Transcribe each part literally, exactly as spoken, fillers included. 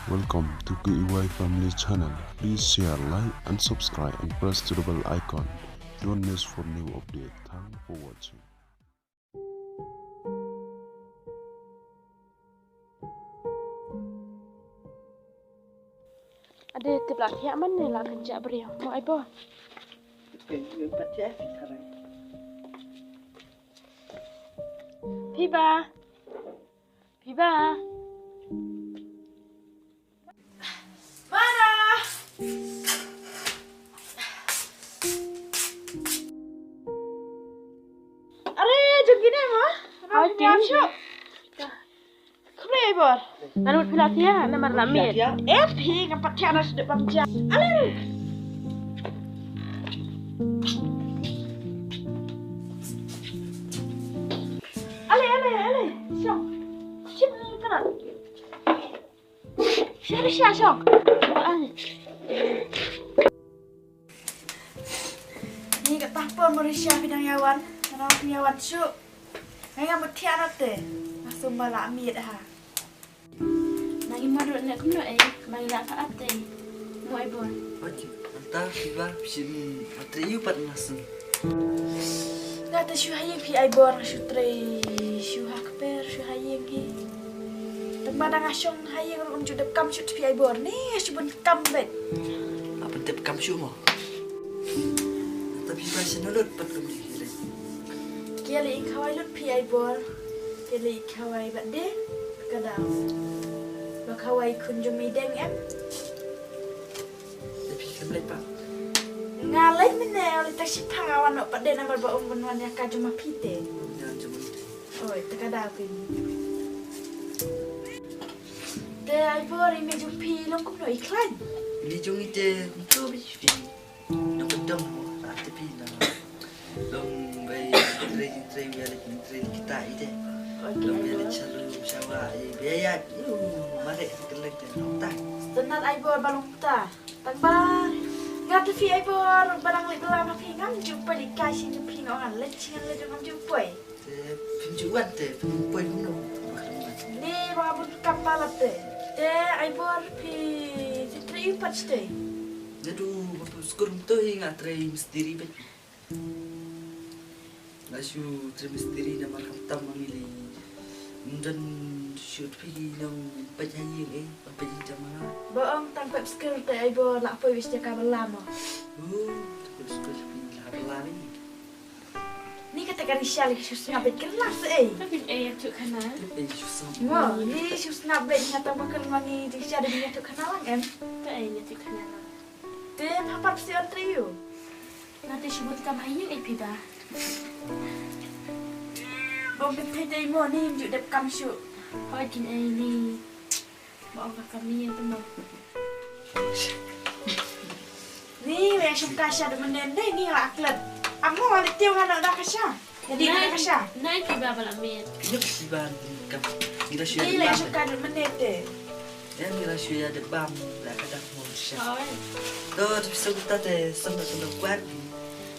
Welcome to K E Y Family Channel. Please share, like and subscribe and press to the bell icon. Don't miss for new update. Thanks for watching. Ade tip la thiah man ne la kan jah briew. Mo ai bo. Phi ba. Phi ba. Mara. Are jong kine ma. Ai, kin. Khublei ai bor. Nanu phi la thiah namar la miet. Eh phi ngam pat thiah na sdep bam jia. Ale. Ale ale ale. Shong. Shim kana. Shong shong shong. Ale. Ni ka tah por Malaysia phi dang ïawan, nga dang phi ïawan shuh. Nga ngam thiah na te. Nga sum ba la miet ha. Nang i madu ne kumno ei, ba i la ka ate. Mo ai bon. Ati, anta phi ba phi shin atre yu pat nga sum. Nga te shu ha ïing phi ai bor nga shu trei shu ha kper shu ha ïing hi. Tang ba dang nga shong ha ïing ruh ym ju dep kam shuh phi ai bor ne nga shu bun kam bet. Apa dep kam shuh mo? Tapi ba shin lut pat kam ni le. Kia le ing khawai lut phi ai bor. Kia le ing khawai bat de ka daw. Ba khawai khun jong mi deng em. Te phi khlem leit pat? Nga leit mynne, nga leit tang shipang nga wan noh pat de namar ba um ban wan ïa ka jong ma phi te. Nya jong ma phi. Oi, te ka daw phi. Te ai bor i mei jong phi long kumno i khlaiñ? I mei jong i te kumto ba i phi. Long ka dong mo, ah, te phi na. Long bai trei trei ïa leit trei kita i te. Oi, long bai leit shalu shawa i bai ïa. Yu, mare ka leit te long ta. Standard ai bor ba long ta. Tang ba nga te phi ai bor ba dang leit bela ma phi ngam ju poi leit kai shin ju phi nga ong leit shin leit ngam ju poi. Te phin ju wan te phin poi kumno? Ni ba nga bun kam palat te. Te ai bor phi phi trei pat te. Nga du ba phi skur to hi nga trei mistiri bet. Nga shu trei mistiri namar khamtam ma ngi lei. Ym don shuh phi nong peit ha ïing eh, peit ïing jong nga. Ba ong tang pep skill te ai bor la poi wis jaka ba lam. Oh, pep skill phi la ba lam eh. Ni kata ka risha lei shu sngap beit kyrlang se ei. Tapi eh tu kana. Eh shu sngap. Mo, ni shu sngap beit nga tang ba kyrlang ngi risha de ni tu kana lang em. Tu eh ni tu kana lang. Te pha pat psi on trio. Nga te shu bun kam ha ïing ei phi ba. Bom phi te mo ni ju dep kam shu. Hoi kin ei ni. Ba ong ka kam ni te mo. Ni me shu ka sha de menen de ni la klet. Amo le tio nga na da ka sha. Jadi na ka sha. Nai phi ba ba la met. Ni phi ba kam. Ngi da shu. Ni le shu ka de menen de. Em ngi la shu ïa de bam la ka da mo sha. To tu sum ta te sum na sum kwat.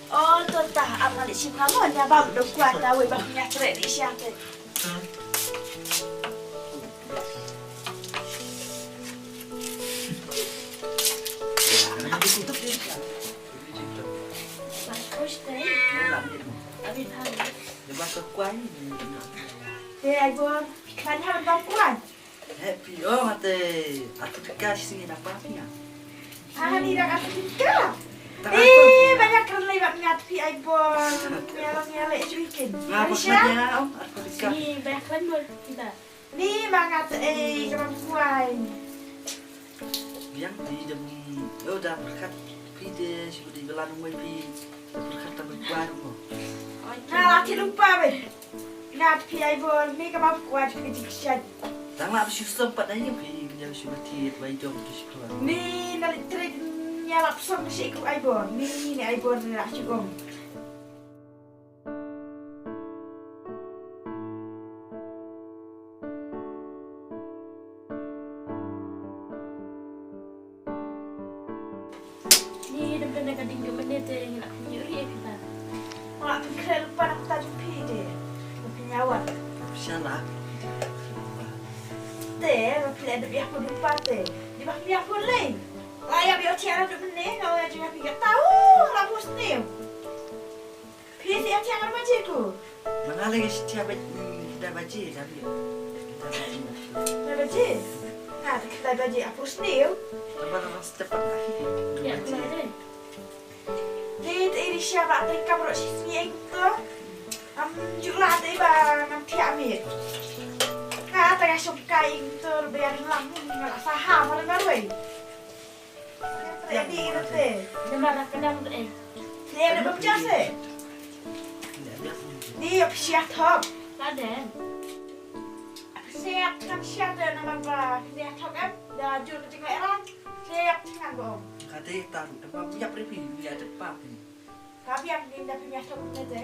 Oh to ta am ngi shim nga mo nya bam do kwat ta wei bam nya tre di sha te. Te ai bor kan ha bam kwat. Happy, oh, nga te arphew tyngka shi sngi na pa phi nga. Ah, ni dang arphew tyngka. Eh, ba nga kren lei bad nga te phi ai bor. Nga long nga leh shu ikin. Nga bor nga, oh, arphew tyngka. Ni ba nga kren bor kita. Ni ma nga te ei ka bang kuai. Biang di dem, oh, da pyrkhat phi te shu di bela nang wei phi. Da pyrkhat ta bang kuai mo. Nga la ki lupa be. Nga phi ai bor ni ka bam kwat ka jik shat. Tang la shu sem pat ai phi ka shu mati wai dong ki shu. Ni na li trik nya la sem shi ku ai bor. Ni ni ai bor ni la shu gong. Ni dang kena ka ding ka menit te ngi nak nyuri eh kita. Wala phi khreh lypa na ka bynta jong phi te. Ba phi nyawan. Shala. Te Te, ba phi la dep ïa pun lypa te. Dei ba phi ïa pun lei. La ïa phi ïa thiah naduh mynne, nga ong ïa jong phi kata, u, la pun sniew. Phi thiah thiah ngan baje ko. Ma nga lei nga thiah ba, mm, khyndai baje, da phi. Khyndai baje. Khyndai baje. Nga te khyndai baje, la pun sniew. Tang ba la step pat la. Ïa, khyndai dei. Te, te, Risha ba te ka baroh shi sngi ïa to. Am ju lah te ba ngam thiah miet. Nga te nga shongkai ïa to ba ïa ring lang nga la saham ha ring marwei. Te di te. Namar ka dang te. Te da bam jas eh. Di ap siat thok. La den. Ap siat kan siat te namar ba siat thok em. Da jur ka jingleh rang. Siat ngan ba om. Ka dei tan, ba ïap ri phi, ïa dep pa phi. Ka biang ning da phi ïa thok ne te.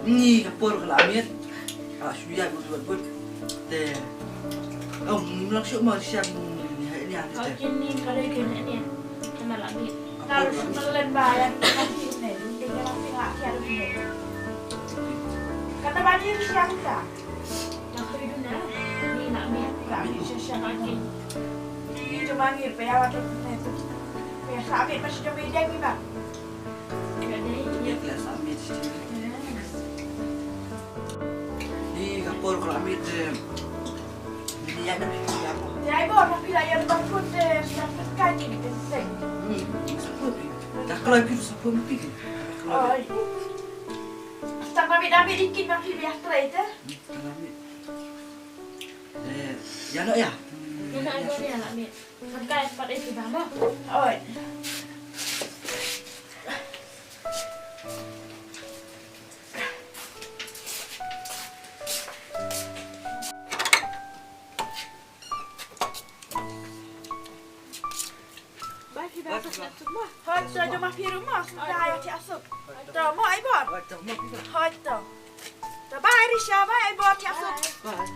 Ni ka por ka la miet. Ah, shu ïa but but but. Te. Oh, mlak shu ma siap ni ha ni ha Ka te. Kin ni ka le kin ni. Kana la miet. Ka por ka la miet. Ka len ba ya ka ni ne. Ni ka la phi la ïa ne. Kata ba ni siap ka. Nga khuid na, ni na miet. Nga miet sha sha ka kin. Ni jong ma ngir pa ïa wa tu ne tu. Pa ïa sa miet pa shi jong mi dei mi ba. Ka dei. Ni ka la sa miet shi. Ni ka por ka la miet, eh, ni ïa na miet ïa ko. Ïa i bor ma phi la ïa na pun te, ïa pun ka ni te. Hmm, sa pun. Ka kloi phi sa pun phi. Oi. Sa ma mi da mi di kin ma phi ïa trei te. Ka la miet. Eh, ïa noh ïa. Ïa noh, ïa noh, ïa la miet. Kan kai pat eh, kita mo. Oi. Bai, phi ba suk suk ma. Hoi to, jong ma phi ruh ma. Hoi to, jong ma phi ruh ma. Hoi to. To, mo, ai bor. Hoi to, mo, phi ba. Hoi to. To, bai, Risha, bai, ai bor, thiah suk. Bai.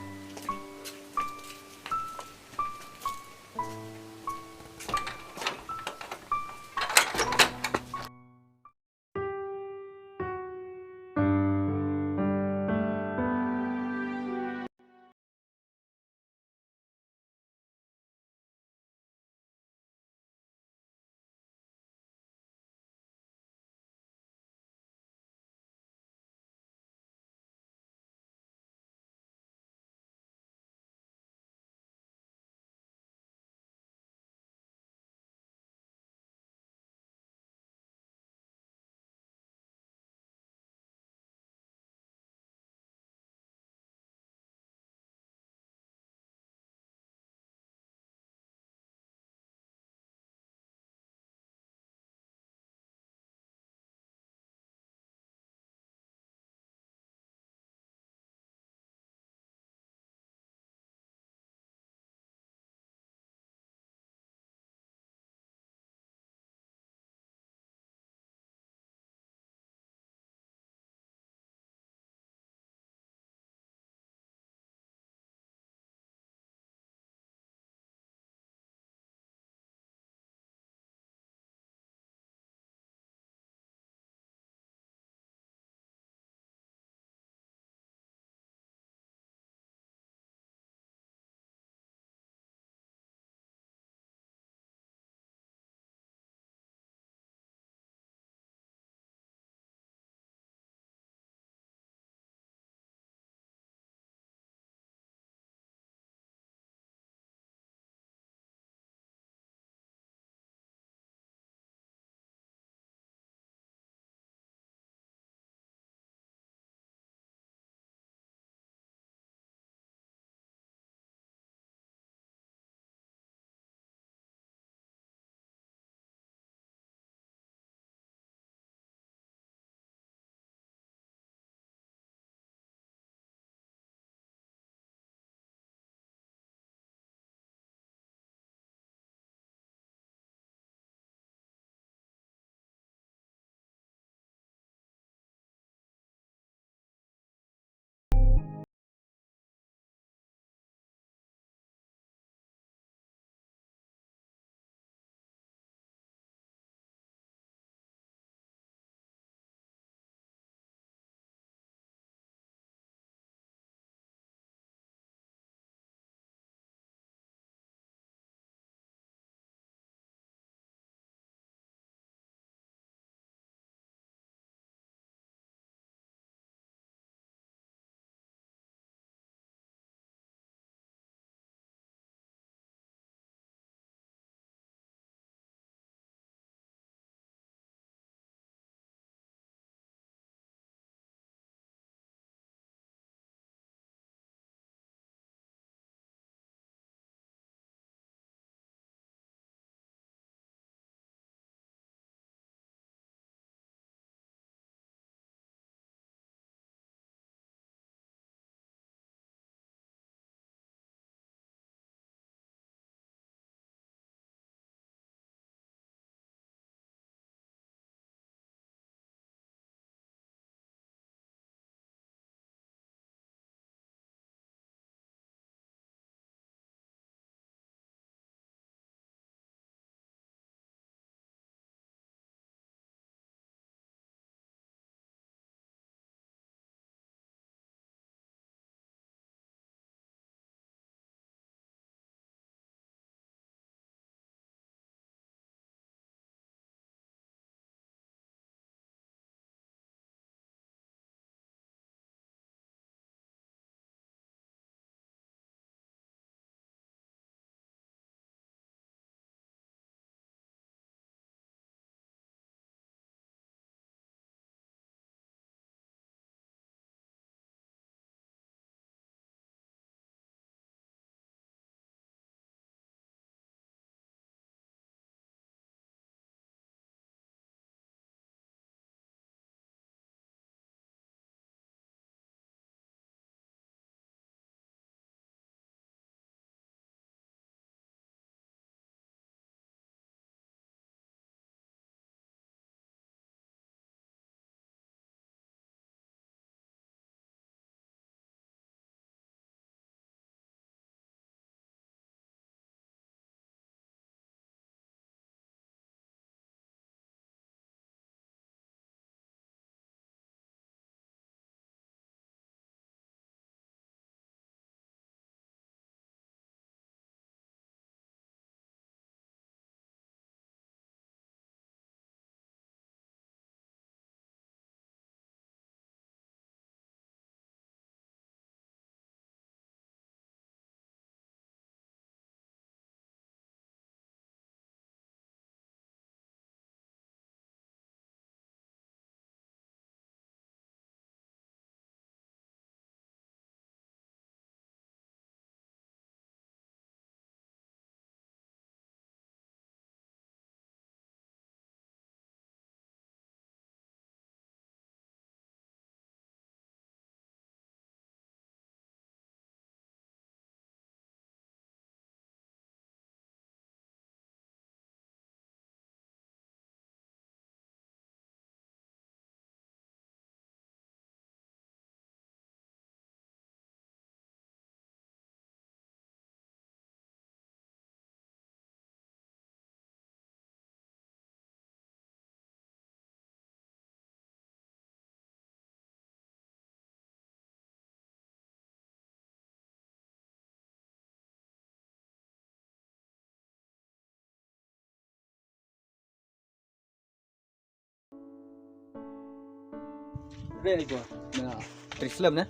Re ai bor. Na, trei slem ne?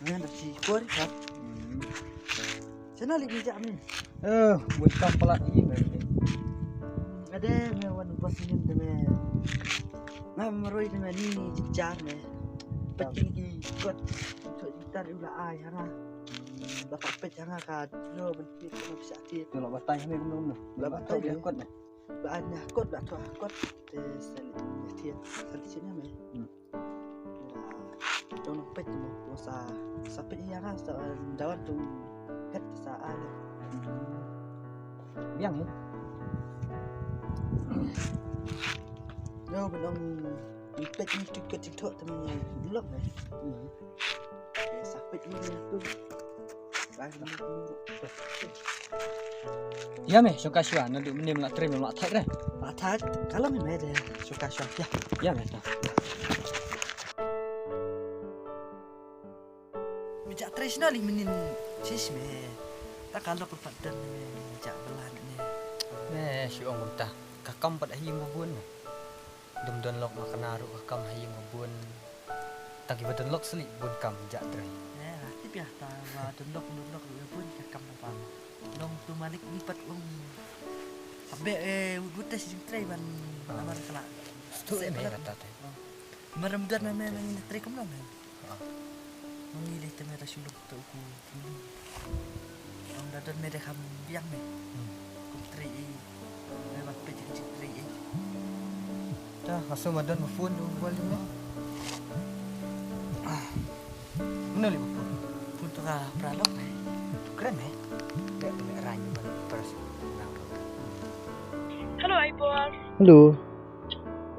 Na, na si bor ha. Hmm. Sana li bija min. Eh, bun kam pala i me. Ade me wan bos nin de me. Nga maroi de me ni ni jar me. Pet ki kot. Kot tar ula ai ha nga. Ba ka pet ha nga ka lo ban pet ka bisa pet. Lo batai me kumno kumno. Lo batai de kot ne. Ba anya kot ba to kot. Te sel ya tiet sel sini me. Hmm. Dong pet mo sa sa pet ya kan sa dawan tu pet sa ale. Biang eh. Lo benong pet ni tu ke tu tu temen ni lok eh. Hmm. Sa pet ni tu. Ïa me, shong ka shuwa, naduh mynne me la trei me la thait re. La thait, ka la me me de, shong ka shuwa. Ïa. Ïa me. Me ja trei shano li mynnin sis me. Ta ka lok pat den me ja belan ne. Me shu ong kumta. Ka kam pat ha ïing ba bun me. Dum don lok ma kane ruh ka kam ha ïing ba bun. Ta kiba don lok sli bun kam ja trei. Eh, tip ïa ta ba don lok don lok ruh bun ka kam ba bun. Long tu malik ni pat long. Abe eh wut wut te sing trei ban amar kala. Stu eh me kata te. Maram don me me me trei kam long. Ah. Mangi dei te me ta shu lok te uku. Ong da don me de kham biang me. Hmm. Kum trei i. Me ba peit jingtrei i. Ta, nga sngew ba don ba phone tu ba li me. Ah. Mano li ba phone? Phone tu ka pra lok me. Tu kren me. Dek me rang ba pers. Hello, Aibor. Hello.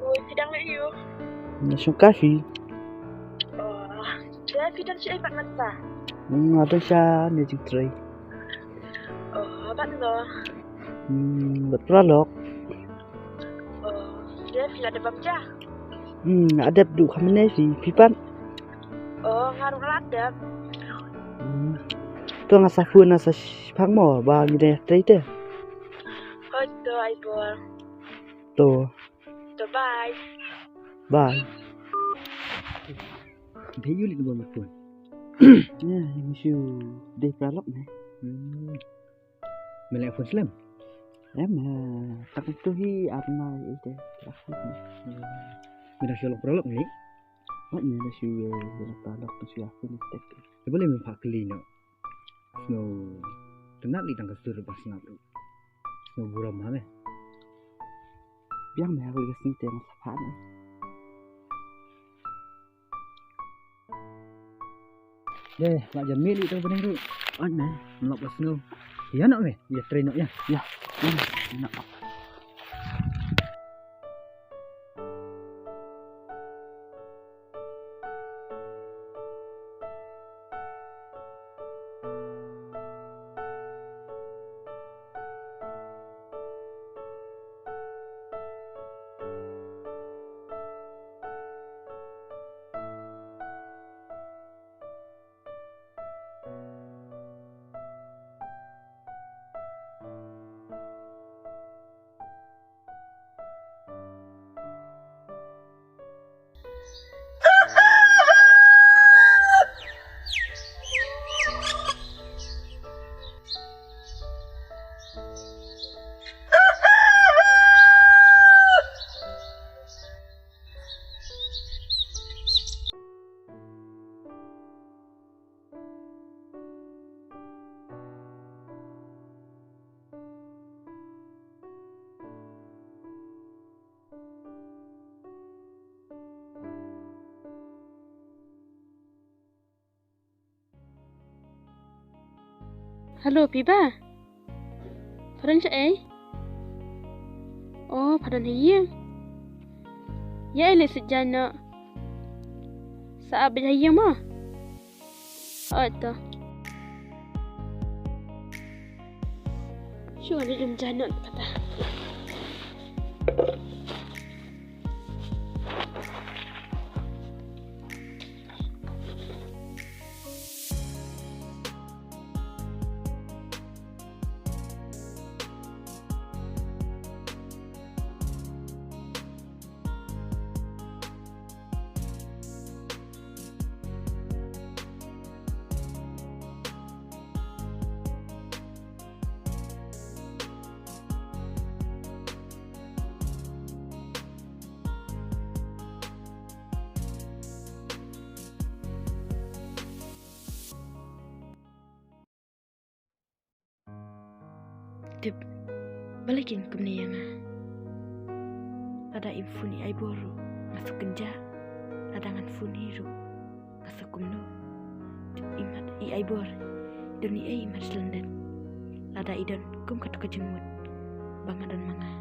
Oi, phi dang ïa u? Nga shong ka phi. Oh, ïa phi dang sha ei pat mynta? Hmm, nga dang sha ne jingtrei. Oh, bad no? Hmm, bad paralok. Oh, ïa phi la dep bam ja? Hmm, nga dep du kham ne phi, phi pat? Oh, nga ruh la dep. Hmm. To nga sa phone na sa shipang mo, ba ngi dang trei te. Hoi to, Aibor. To. To bye. Bye. Dei yu lik bom phone. Ya, yang shu dei paralok ne. Hmm. Me leh phone slem? Em, eh, tak tu hi arna ite. Me dah shu long paralok ni? Wat me dah shu, eh, paralok tu shu aku ni tek. Boleh me phah kali no. Snow. Tynat li tang ka sur ba sngap. Snow burom ha me. Biang me ha ka sngi te nga sa phah na. Ye, la jan me li tang bneng ru. An me, lok la snow. Ya nak me, ya train nak ya. Ya. Ya, nak. Hello, Piba. Pha don shaei? Oh, pha don ha ïing. Ïa, ïa leit sha jan noh. Sa ap beit ha ïing mo. Oi to. Shu ngan leit lum jan noh kata. Tip, balei kin kumne ïa nga? Lada im phone i Aibor ruh nga suk kynja. Lada ngan phone hi ruh nga suk kumno. Tip, i mat i Aibor i don i ei i mat shlendit. Lada i don kum kato ka jingmut ba nga don ma nga.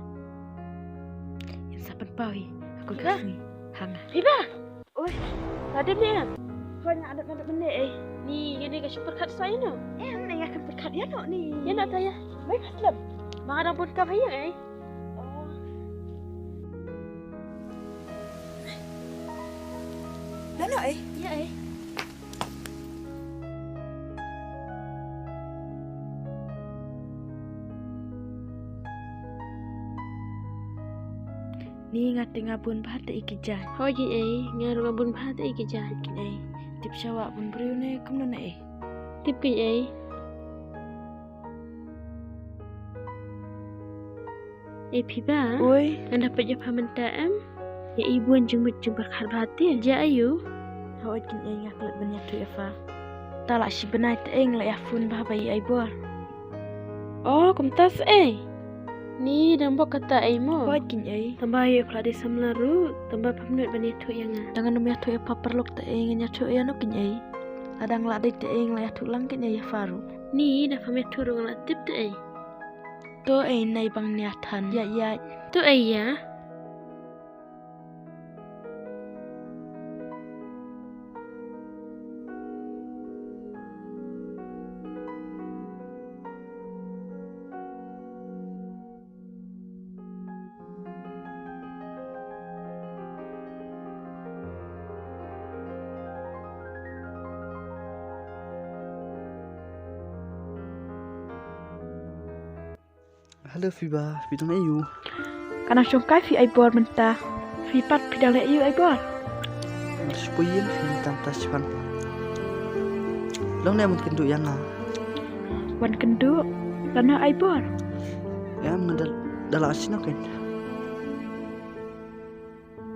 Ïa sa pynpaw hi ha kut ka sngi ha nga. Oi, la dep ne em? Hooid, nga dep, nga dep mynne ei. Ni, ïa ne ka shu pyrkhat sa ïa no? Em, ne nga khlem pyrkhat ïa no ni. Ïa no ta ïa. Bai pha slem. Ma nga dang bun kam ha ïing ei. Oh. Lano ei? Ïa ei. Ni nga te nga bun bha te i ki jait. Hooid ki ei, nga ruh nga bun bha te i ki jait. Ki ei, tip sha wah bun briew ne kumno ne ei? Tip ki ei. Ei Phiba. Oi. Ngan da peit ïa pha mynta em? Ïa i bun jingmut jingpyrkhat bha te. Jia aiu? Hooid ki ei, nga klet ban ïathuh ïa pha. Ta la shi bnai te ei nga la ïa phone bha ba i Aibor. Oh, kumta se ei. Ni dang bok kata ei mo. Hooid ki ei. Tang ba ïa pha la dei samla ruh, tang ba pham nud ban ïathuh ïa nga. Tang ngan ym ïathuh ïa pha paralok te ei, ngan ïathuh ïa no ki ei. Lada nga la dei te ei nga la ïathuh lang ki ei ïa pha ruh. Ni da pham ïathuh ruh nga la tip te ei. To ei, nai bang nia than. Ïa ïa. To ei ïa. Hello Phiba, phi dang leh aiu? Ka nang shong kai phi Aibor mynta. Phi pat phi dang leh aiu Aibor? Nga shu poi ïing, phi mynta mynta shipang. Long ne wan kynduh ïa nga? Wan kynduh? Lano Aibor? Ïa nga da, da la shnong kein.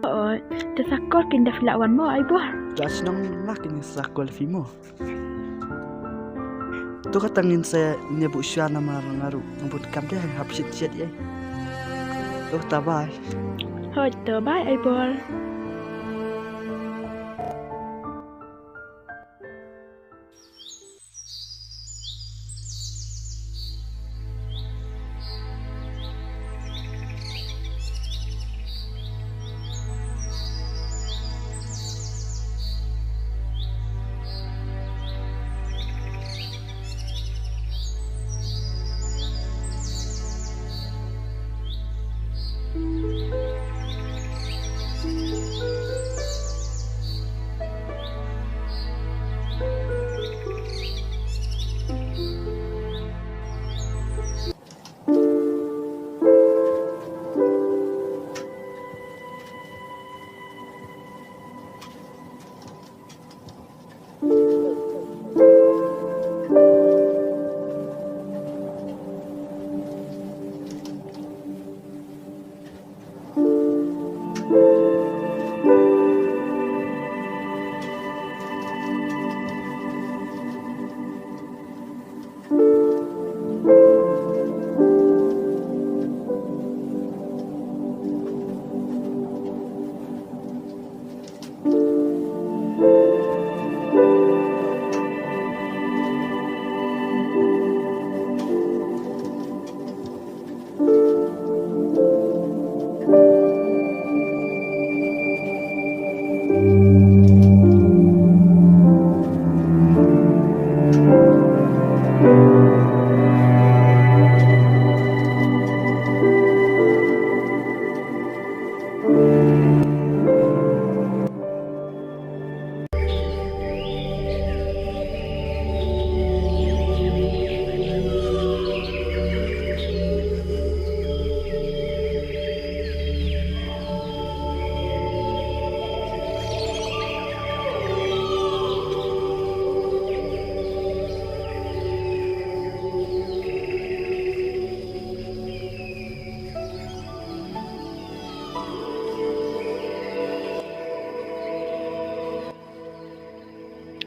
Oh, te sakol kein da phi lah wan mo Aibor? Da shnong ma kein sakol phi mo. To kata ngin sa ïa buh shuwa namar nga ruh nga bun kam te hap shet shet ïa. To ta bye. Hooid to bye Aibor.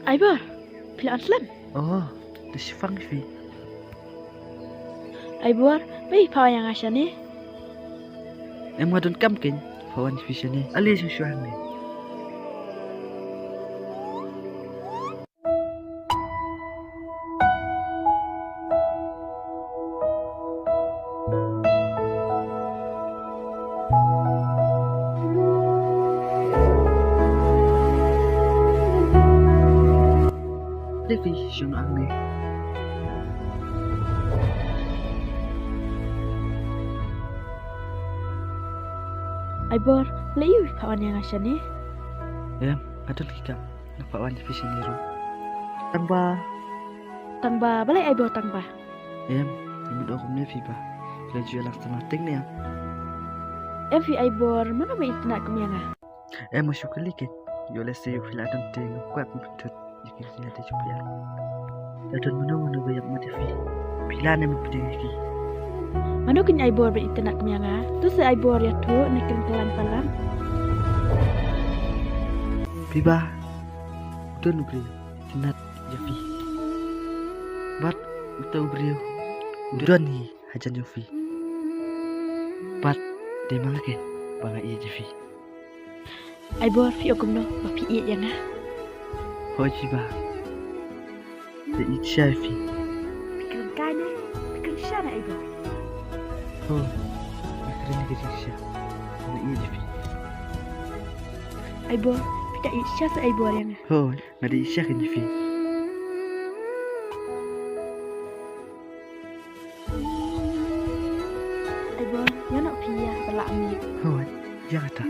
Aibor, phi la wan slem? Oh, da shipang phi. Ai Bor, balei phi phah wan ïa nga shane? Em, nga donkam kein, pha wan ïa phi shane. Ale shuwa shuwa hangne. Balei phi shong hangne? Ai Bor, balei phi phah wan ïa nga shane? Em, nga don ki kam. Nga phah wan ïa phi shane ruh. Tang ba. Tang ba, balei Ai Bor tang ba? Em, nga mut ong kumne phi ba. Phi la ju ïalang sa marteng ne em? Em phi Ai Bor, mano ba itynnad kum ïa nga? Em, nga shu kylli kein. Ïoh lehse ïoh phi la don te nga kwah pynthut ïa ki jingïadei jong phi. La don mano mano ba ïap mat ïa phi? Phi la ne mut phi dei ïa ki? Mano kein Ai Bor ba itynnad kum ïa nga? To sa Ai Bor ïathuh ne kren kyllon palat. Phi ba. Don u briew itynnad ïa phi. Bad uta u briew u don hi hajan jong phi. Bad dei ma nga kein ba nga ïeit ïa phi. Ai Bor, phi ong kumno ba phi ïeit ïa nga? Hooid phi ba. Nga ïeit shisha ïa phi. Phi kren kai ne? Phi kren shisha ne Ai Bor? Hooid. Nga kren ka jingshisha. Nga ïeit ïa phi. Ai Bor, phi da ïeit shisha sa Ai Bor ïa nga? Hooid. Nga da ïeit shisha kein ïa phi. Ai Bor, ïa noh phi ïa ka la miet. Hooid, ïa kata.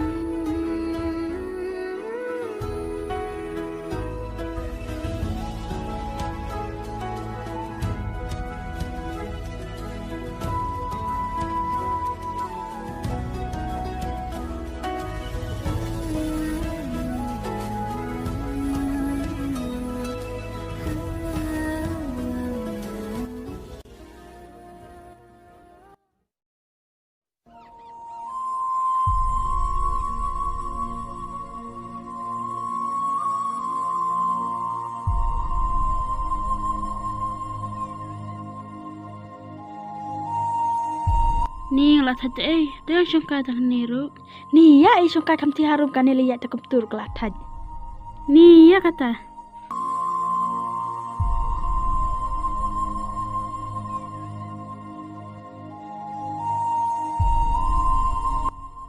Ni nga la thait ei, te shongkai tang ni ruh. Ni ïa i shongkai kham ti harum kane le ïa ta kumtur ka la thait. Ni ïa kata.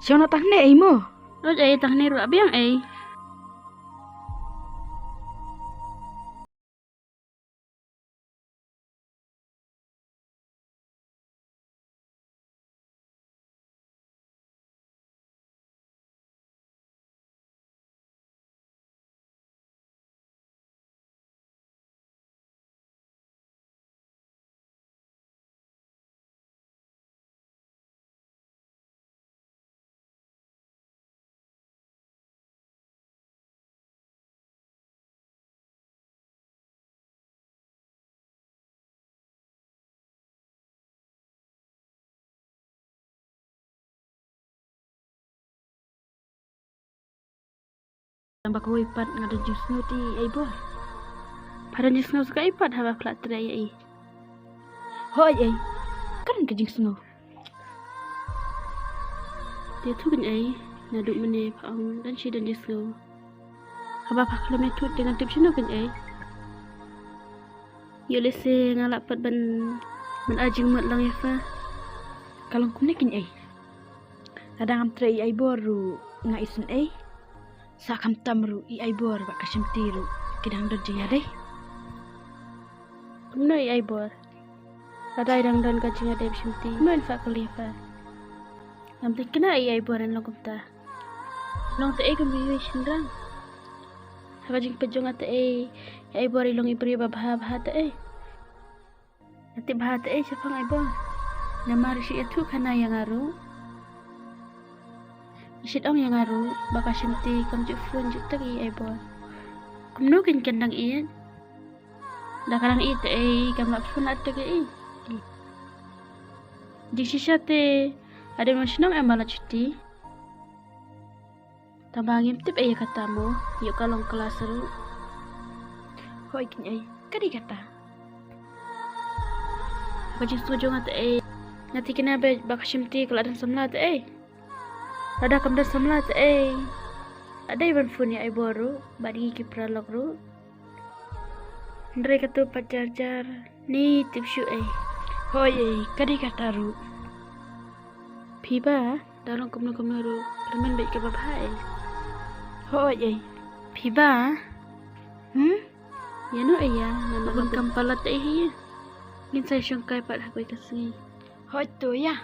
Shong na tang ne ei mo. Oj ei tang ne ruh biang ei. Tang ba kawei pat nga don jingsngew te i Aibor. Pha don jingsngew sa kaei pat haba pha la trei ïa i? Hooid ei, ka don ka jingsngew. Te ïathuh kein ei, naduh mynne pha ong don shi don jingsngew. Haba pha khlem ïathuh te ngan tip shano kein ei? Ïoh lehse nga lah pat ban, ban ai jingmut lang ïa pha. Ka long kumne kein ei. Lada ngam trei i Aibor ruh nga isynei. Sa khamtam ruh i Aibor bad ka Shimti ruh ki dang don jingïadei. Kumno i Aibor? Lada i dang don ka jingïadei bad Shimti, kumno in phah kylli ïa pha? Ngam tip kane i Aibor in long kumta. Long te ei kum i shynrang. Ha ka jingpeit jong nga te ei, i Aibor i long i briew ba bha bha te ei. Nga tip bha te ei shaphang i Aibor. Namar i shu ïathuh khana ïa nga ruh. I shu ong ïa nga ruh ba ka Shimti kam ju phone ju text ïa i Aibor. Kumno kein kan dang ïeit? Da ka dang ïeit te ei kam lah phone lah text ïa i. Jingshisha te, hadien ba shnong em ba la juti. Tang ba ngim tip ei ïa kata mo, ïoh ka long klas ruh. Hooid kein ei, ka dei kata. Ka jingsngew jong nga te ei, Nga thikna ba ka Shimti ka la don samla te ei. Lada kam don samla te ei, la dei ban phone ïa i Bor ruh bad ïa ki paralok ruh. Hynrei katu pat jar jar, ni tip shuh ei. Hooid ei, ka dei kata ruh. Phi ba da long kumno kumno ruh, kyrmen beit kaba bha ei. Hooid ei. Phi ba? Hmm? Ïa no ei ïa, na bun kam palat ei hi. Ngin sa shong kai pat ha kawei ka sngi. Hooid to ïa.